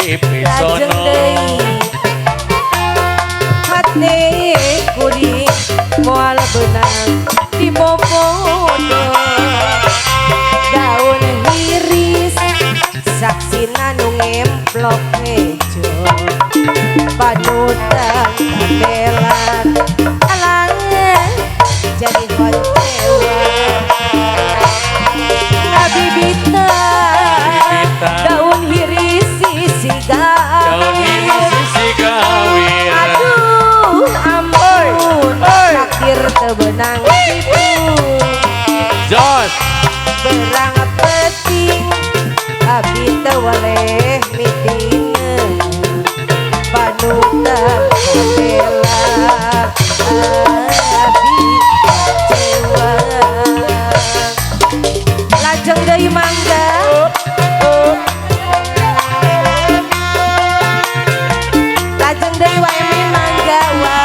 di pisono. Hate kuring moal beunang di bobodo. Daun hiris saksina nu ngemplok hejo. Panutan kabelan alangan jadi honcewa. Ngabibitan daun hiris sisi gawir. Aduh ampun takdir teu beunang tipu. Jos berang peting abi teu weleh mitine. Panutan kabela abi kecewa. Lajeng deui mangga. Lajeng deui wa emin mangga wa.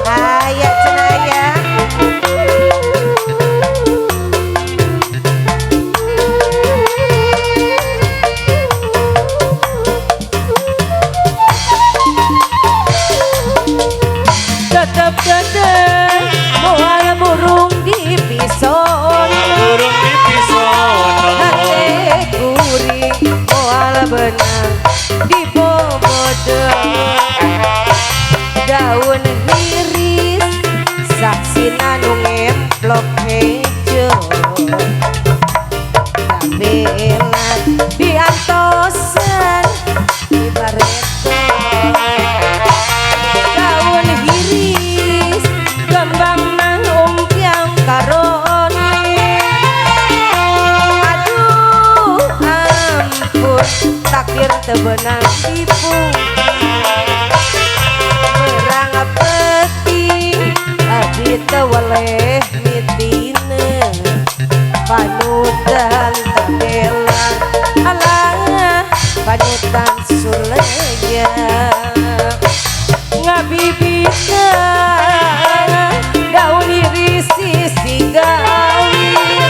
Aya cenah aya. Tetep tetep moal burung di pisono. Burung di pisono. Hate kuring moal beunang di bobodo. Daun hiris saksina nu ngemplok hejo. Kabelan diantosan di bareto. Daun hiris kembangna umpiang karone. Aduh ampun takdir teu beunang tipu. Berang peting abi teu weleh mitine. Panutan tabela alah panutan sulaya. Ngabibitan daun hiris sisi gawir.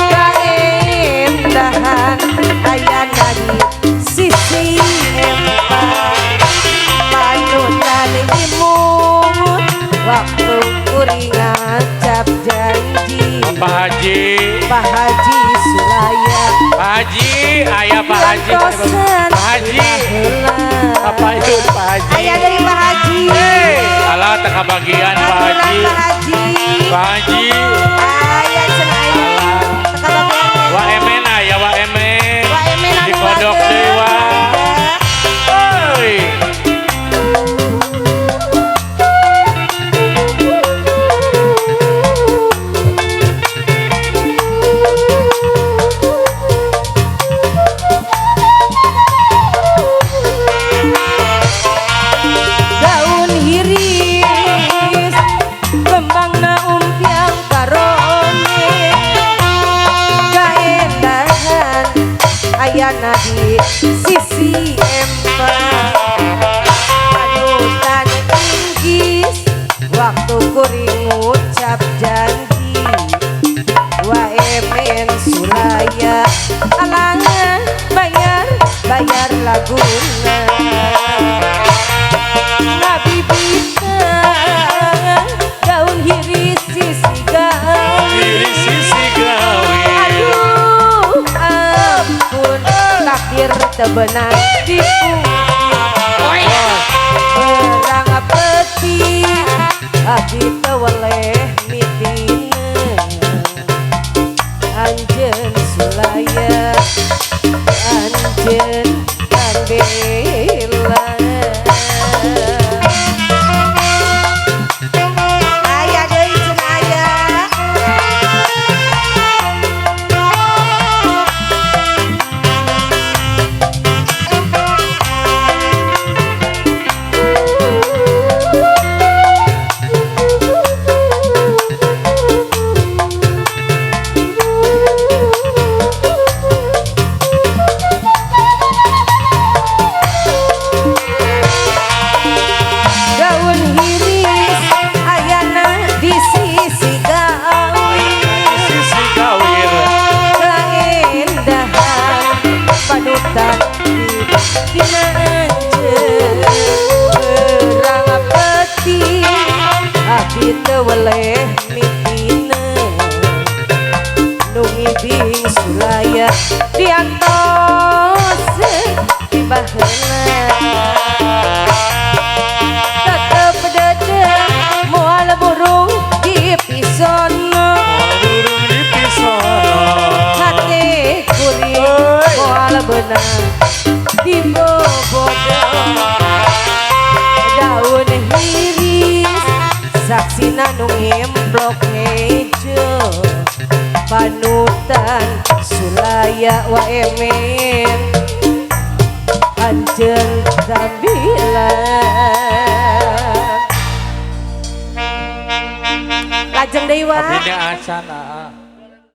Kaendahan ayana di sisi empat. Panutan imut waktu kuring ngacap janji. Pak Haji, Pak Haji Sulaya. Pak Haji, ayah Pak Haji, Pak Haji, apa itu Pak Haji? Ayah dari Pak Haji. Hey, alah tak kebagian Pak Haji. Pak Haji. Pak Haji. Ayah cenah ayah. Wa emen ayah wa emen. Wa emen anu Dikodok deui wa. Oi. Daun hiris kembangna umpiang karone. Blok Hejo panutan Sulaya wa Emin anjeun tambilan. Lajeng deui wa. Abdi acan, aa.